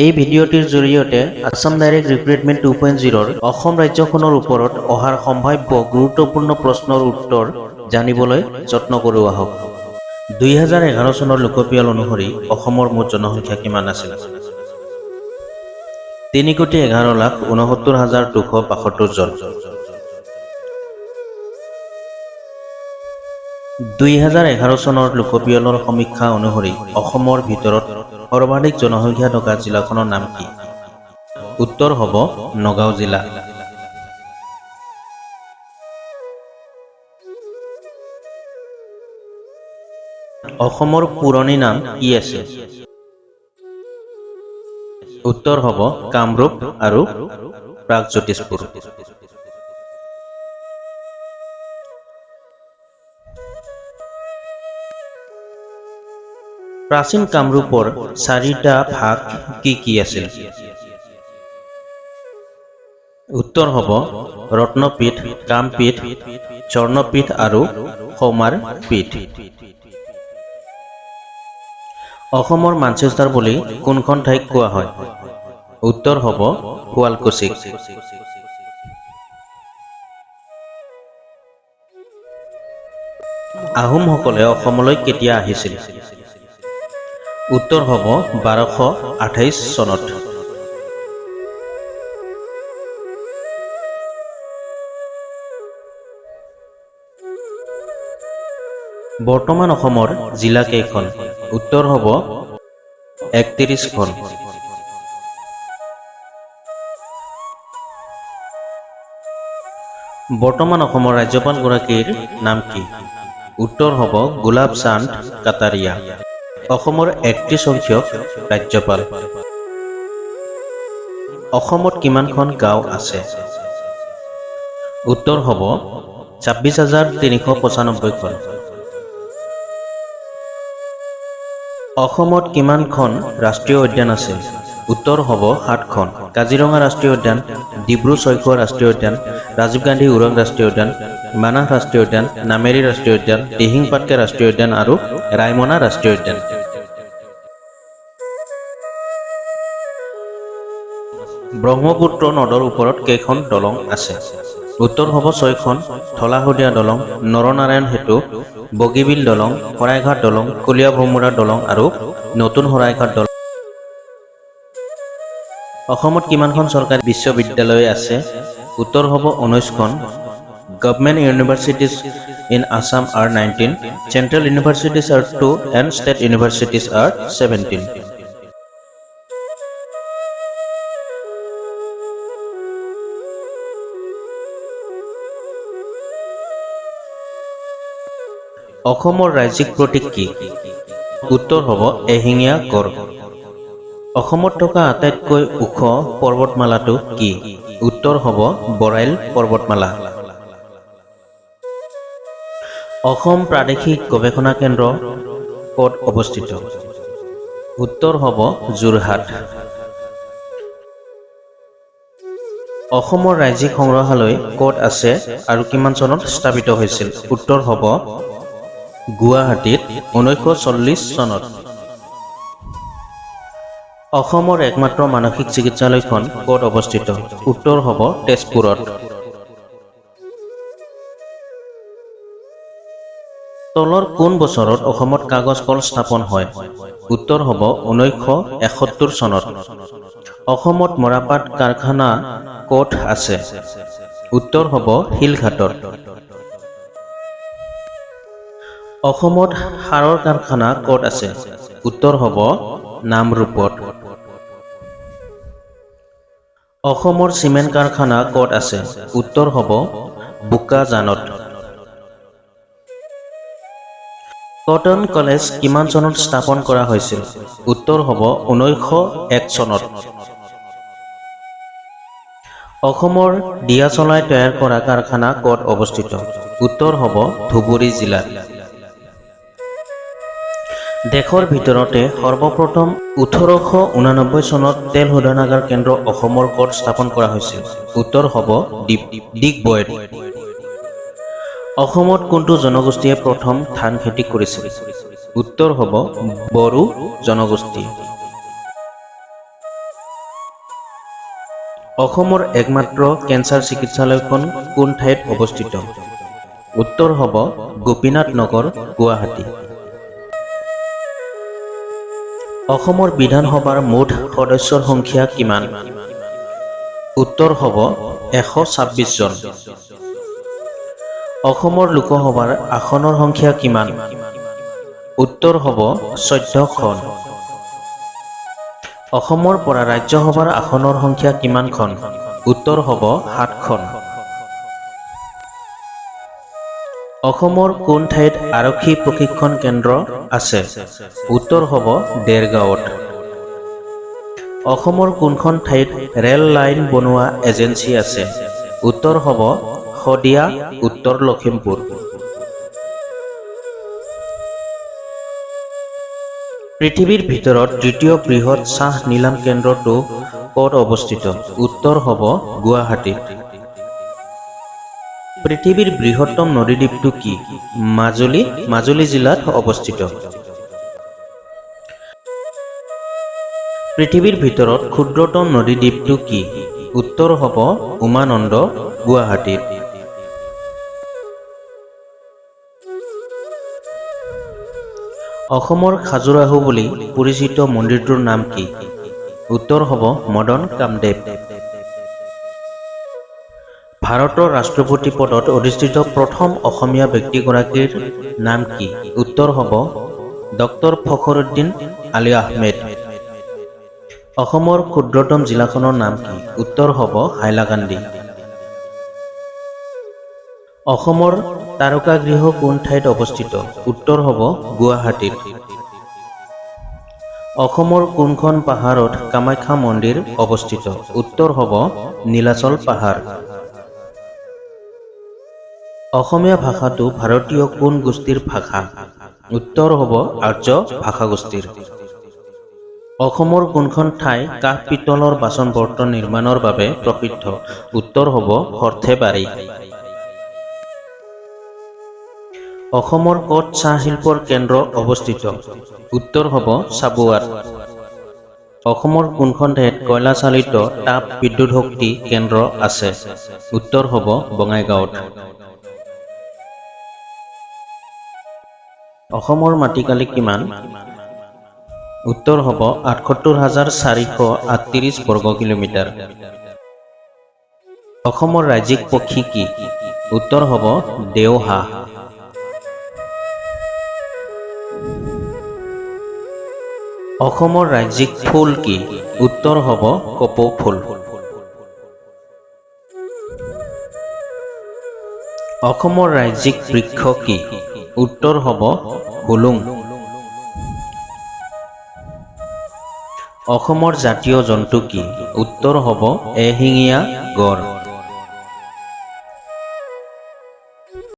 এই ভিডিঅ'টিৰ জৰিয়তে Assam direct recruitment 2.0ৰ Assam ৰাজ্যখনৰ ওপৰত অহাৰ সম্ভাৱ্য গুৰুত্বপূৰ্ণ প্ৰশ্নৰ উত্তৰ জানিবলৈ যত্ন কৰোঁ আহক। 2011 চনৰ লোকপিয়ল অনুসৰি অসমৰ মুঠ জনসংখ্যা কিমান আছিল? 3,11,69,272 জন। 2011 চনৰ লোকপিয়লৰ সমীক্ষা অনুসৰি অসমৰ ভিতৰত সৰ্বাধিক জনসংখ্যা থকা জিলাখনৰ নাম কি? উত্তৰ হ'ব নগাঁও জিলা। অসমৰ পুৰণি নাম কি আছিল? উত্তৰ হ'ব কামৰূপ আৰু প্ৰাগজ্যোতিষপুৰ। প্ৰাচীন কামৰূপৰ চাৰিটা ভাগ কি কি আছিল? উত্তৰ হ'ব ৰত্নপীঠ, কামপীঠ, স্বৰ্ণপীঠ আৰু সৌমাৰপীঠ। অসমৰ মানচেষ্টাৰ বুলি কোনখন ঠাইক কোৱা হয়? উত্তৰ হ'ব শুৱালকুছিক। আহোমসকলে অসমলৈ কেতিয়া আহিছিল? উত্তৰ হ'ব 1228 চনত। বৰ্তমান অসমৰ জিলা কেইখন? উত্তৰ হ'ব 31খন। বৰ্তমান অসমৰ ৰাজ্যপালগৰাকীৰ নাম কি? উত্তৰ হ'ব গুলাব চান্দ কাটাৰিয়া, অসমৰ 31 সংখ্যক ৰাজ্যপাল। অসমত কিমানখন গাঁও আছে? উত্তৰ হ'ব 26,395খন। অসমত কিমানখন ৰাষ্ট্ৰীয় উদ্যান আছে? উত্তৰ হ'ব সাতখন। কাজিৰঙা ৰাষ্ট্ৰীয় উদ্যান, ডিব্ৰু ছৈখোৱা ৰাষ্ট্ৰীয় উদ্যান, ৰাজীৱ গান্ধী ওৰাং ৰাষ্ট্ৰীয় উদ্যান, মানাহ ৰাষ্ট্ৰীয় উদ্যান, নামেৰী ৰাষ্ট্ৰীয় উদ্যান, দিহিং পাটকাই ৰাষ্ট্ৰীয় উদ্যান আৰু ৰায়মনা ৰাষ্ট্ৰীয় উদ্যান। ব্ৰহ্মপুত্ৰ নদৰ ওপৰত কেইখন দলং আছে? উত্তৰ হ'ব ছয়খন। ঢলা শদিয়া দলং, নৰনাৰায়ণ সেতু, বগীবিল দলং, শৰাইঘাট দলং, কলীয়াভোমোৰা দলং আৰু নতুন শৰাইঘাট দলং। অসমত কিমানখন চৰকাৰী বিশ্ববিদ্যালয় আছে? উত্তৰ হ'ব 19খন। Government universities in Assam are 19, central universities are 2 and state universities are 17. অসমৰ ৰাজ্যিক প্ৰতীক কি? উত্তৰ হ'ব এশিঙীয়া গঁড়। অসমত থকা আটাইতকৈ ওখ পৰ্বতমালাটো কি? উত্তৰ হ'ব বৰাইল পৰ্বতমালা। অসম প্ৰাদেশিক গৱেষণা কেন্দ্ৰ ক'ত অৱস্থিত? উত্তৰ হ'ব যোৰহাট। অসমৰ ৰাজ্যিক সংগ্ৰহালয় ক'ত আছে আৰু কিমান চনত স্থাপিত হৈছিল? উত্তৰ হ'ব গুৱাহাটীত 1940 চনত। অসমৰ একমাত্ৰ মানসিক চিকিৎসালয়খন ক'ত অৱস্থিত? উত্তৰ হ'ব তেজপুৰত। তলৰ কোন বছৰত অসমত কাগজ কল স্থাপন হয়? উত্তৰ হ'ব 1971 চনত। অসমত মৰাপাট কাৰখানা ক'ত আছে? উত্তৰ হ'ব শিলঘাটত। অসমত সাৰৰ কাৰখানা ক'ত আছে? উত্তৰ হ'ব নামৰূপত। অসমৰ চিমেণ্ট কাৰখানা ক'ত আছে? উত্তৰ হ'ব বোকাজানত। কটন কলেজ কিমান চনত স্থাপন কৰা হৈছিল? উত্তৰ হ'ব 1901 চনত। অসমৰ দিয়াচলাই তৈয়াৰ কৰা কাৰখানা ক'ত অৱস্থিত? উত্তৰ হ'ব ধুবুৰী জিলাত। দেশৰ ভিতৰতে সৰ্বপ্ৰথম 1889 চনত তেল শোধনাগাৰ কেন্দ্ৰ অসমৰ ক'ত স্থাপন কৰা হৈছিল? উত্তৰ হ'ব ডিগবৈত। অসমত কোনটো জনগোষ্ঠীয়ে প্ৰথম ধান খেতি কৰিছিল? উত্তৰ হ'ব বড়ো জনগোষ্ঠী। অসমৰ একমাত্ৰ কেঞ্চাৰ চিকিৎসালয়খন কোন ঠাইত অৱস্থিত? উত্তৰ হ'ব গোপীনাথ নগৰ, গুৱাহাটী। অসমৰ বিধানসভাৰ মুঠ সদস্যৰ সংখ্যা কিমান? উত্তৰ হ'ব 126 জন। অসমৰ লোকসভাৰ আসনৰ সংখ্যা কিমান? উত্তৰ হ'ব 14খন। অসমৰ পৰা ৰাজ্যসভাৰ আসনৰ সংখ্যা কিমানখন? উত্তৰ হ'ব সাতখন। অসমৰ কোন ঠাইত আৰক্ষী প্ৰশিক্ষণ কেন্দ্ৰ আছে? উত্তৰ হ'ব দেৰগাঁৱত। অসমৰ কোনখন ঠাইত ৰেল লাইন বনোৱা এজেঞ্চি আছে? উত্তৰ হ'ব শদিয়া, উত্তৰ লখিমপুৰ। পৃথিৱীৰ ভিতৰত দ্বিতীয় বৃহৎ চাহ নিলাম কেন্দ্ৰটো ক'ত অৱস্থিত? উত্তৰ হ'ব গুৱাহাটীত। পৃথিৱীৰ বৃহত্তম নদীদ্বীপটো কি? মাজুলী, মাজুলী জিলাত অৱস্থিত। পৃথিৱীৰ ভিতৰত ক্ষুদ্ৰতম নদীদ্বীপটো কি? উত্তৰ হ'ব উমানন্দ, গুৱাহাটীত। অসমৰ খাজুৰাহো বুলি পৰিচিত মন্দিৰটোৰ নাম কি? উত্তৰ হ'ব মদন কামদেৱ। ভাৰতৰ ৰাষ্ট্ৰপতি পদত অধিষ্ঠিত প্ৰথম অসমীয়া ব্যক্তিগৰাকীৰ নাম কি? উত্তৰ হ'ব ডক্টৰ ফখৰুদ্দিন আলি আহমেদ। অসমৰ ক্ষুদ্ৰতম জিলাখনৰ নাম কি? উত্তৰ হ'ব হাইলাকান্দি। অসমৰ তাৰকাগৃহ কোন ঠাইত অৱস্থিত? উত্তৰ হ'ব গুৱাহাটীত। অসমৰ কোনখন পাহাৰত কামাখ্যা মন্দিৰ অৱস্থিত? উত্তৰ হ'ব নীলাচল পাহাৰ। অসমীয়া ভাষাটো ভাৰতীয় কোন গোষ্ঠীৰ ভাষা? উত্তৰ হ'ব আৰ্য ভাষাগোষ্ঠীৰ। অসমৰ কোনখন ঠাই কাঁহ পিতলৰ বাচন বৰ্তন নিৰ্মাণৰ বাবে প্ৰসিদ্ধ? উত্তৰ হ'ব সৰ্থেবাৰী। অসমৰ ক'ত চাহ শিল্পৰ কেন্দ্ৰ অৱস্থিত? উত্তৰ হ'ব চাবুৱাত। অসমৰ কোনখন ঠাইত কয়লা চালিত তাপ বিদ্যুৎ শক্তি কেন্দ্ৰ আছে? উত্তৰ হ'ব বঙাইগাঁৱত। অসমৰ মাটিকালি কিমান? উত্তৰ হ'ব 78,438 বৰ্গ কিলোমিটাৰ। অসমৰ ৰাজ্যিক পক্ষী কি? উত্তৰ হ'ব দেওহাঁহ। অসমৰ ৰাজ্যিক ফুল কি? উত্তৰ হ'ব কপৌ ফুল। অসমৰ ৰাজ্যিক বৃক্ষ কি? উত্তৰ হ'ব হুলুং। অসমৰ জাতীয় জন্তু কি? উত্তৰ হ'ব এশিঙীয়া গঁড়।